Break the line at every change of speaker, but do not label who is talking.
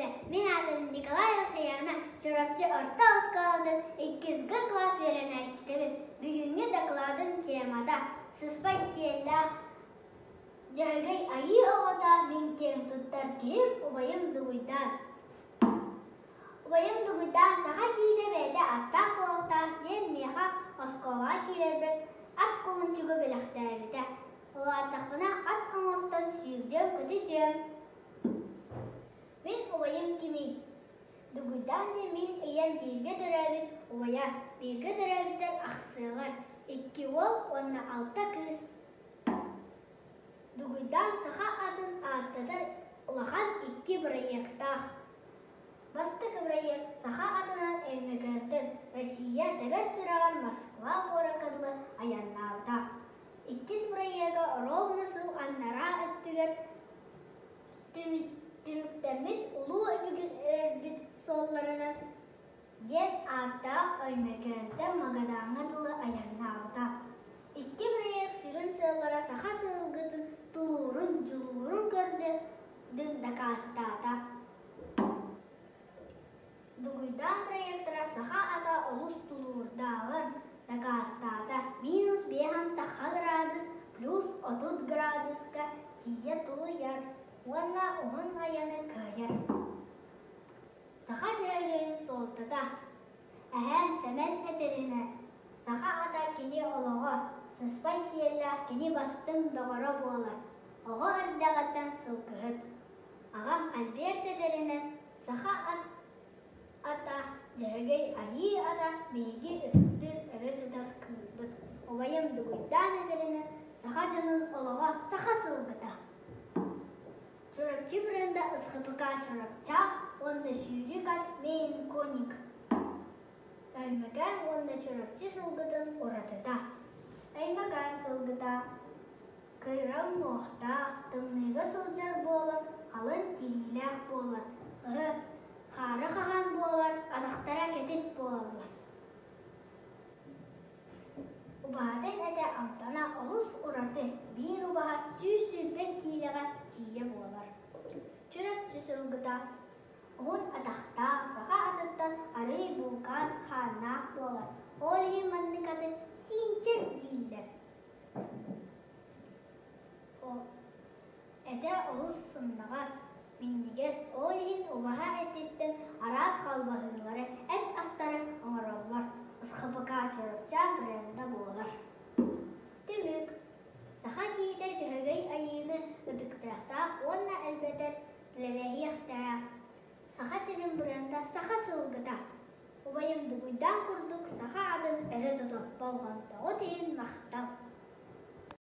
Эҕэрдэ! Мин аатым Николаева Саяна, Чурапчы орто оскуолатын иккис Г кылаас үөрэнээччитэбин. Бүгүҥҥү докладым темата «Сыспай сиэллээх Дьөһөгөй айыы оҕото мин киэҥ туттар киһим убайым Дугуйдаан». Убайым Дугуйдаан саха киһитэ бэйэтэ аттаах буолуохтаах диэн миэхэ оскуолаҕа киирэрбэр ат кулунчугу бэлэхтээбитэ. Улааттахпына ат оҥостон сүүрдүөм-көтүтүөм. Мин убайым кимий? Дугуйдаан диэн мин ийэм бииргэ төрөөбүт убайа, бииргэ төрөөбүттэр ахсыалар, икки уол уонна алта кыыс. Дугуйдаан саха атын ааттатар улахан икки бырайыактаах. Бастакы бырайыак саха атынан Өймөкөөнтөн Россия тэбэр сүрэҕэр Москва куоракка дылы айаннаабыта. Иккис бырайыага ровно сыл аннараа өттүгэр түмүктэммит улуу өбүгэлэрбит суолларынан диэн ааттаах Өймөкөөнтөн Магадаҥҥа дылы айаннаабыта. Икки бырайыак сүрүн сыаллара саха сылгытын тулуурун, дьулуурун көрдө дакаастаата. Дугуйдаан проектора саха ата олус тулуурдааҕын дакаастаата. Минус биэһэн тахха градус плюс 30 градуска тиийэ тулуйар уонна уһун айаны кыайар. Саха дьөһөгөйүн суолтата. Эһээм Сэмэн этэринэн, саха ата кини олоҕо, сыспай сиэллээх кини бастыҥ доҕоро буолар. Оҕо эрдэҕиттэн сылгыһыт. Аҕам Альберт этэринэн, саха ат ата Дьөһөгөй айыы ата биһиги ытыктыыр өрө тутар кыылбыт. Убайым Дугуйдаан этэринэн, саха дьонун олоҕо саха сылгыта. Чурапчы бренда СХПК Чурапча уонна сүүрүк ат Мейн Коник. Өймөкөөн уонна Чурапчы сылгытын уратыта. Өймөкөөн сылгыта кыра уҥуохтаах, тымныыга сылдьар буолан, халыҥ тириилээх буолар, ыһы, хаары хаһан буолар, атахтара кэтит буолаллар. Убаһатын этэ амтана олус ураты, биир убаһа 120 киилэҕэ тиийэ буолар. Чурапчы сылгыта уһун атахтаах, саха атыттан арыый булкаас хааннаах буолар. Ол иһин маннык аты сиинчэр дииллэр. Этэ олус сымнаҕас, минньигэс, ол иһин убаһа этиттэн араас халбаһыылары, эт астары оҥороллор. СХПК Чурапча бренда буолар. Түмүк. Саха киһитэ Дьөһөгөй Айыыны ытыктыахтаах уонна элбэтэр үлэлэһиэхтээх. Саха сирин бренда саха сылгыта. Убайым Дугуйдаан курдук саха атын өрө тутар болҕомтоҕут иһин махтал.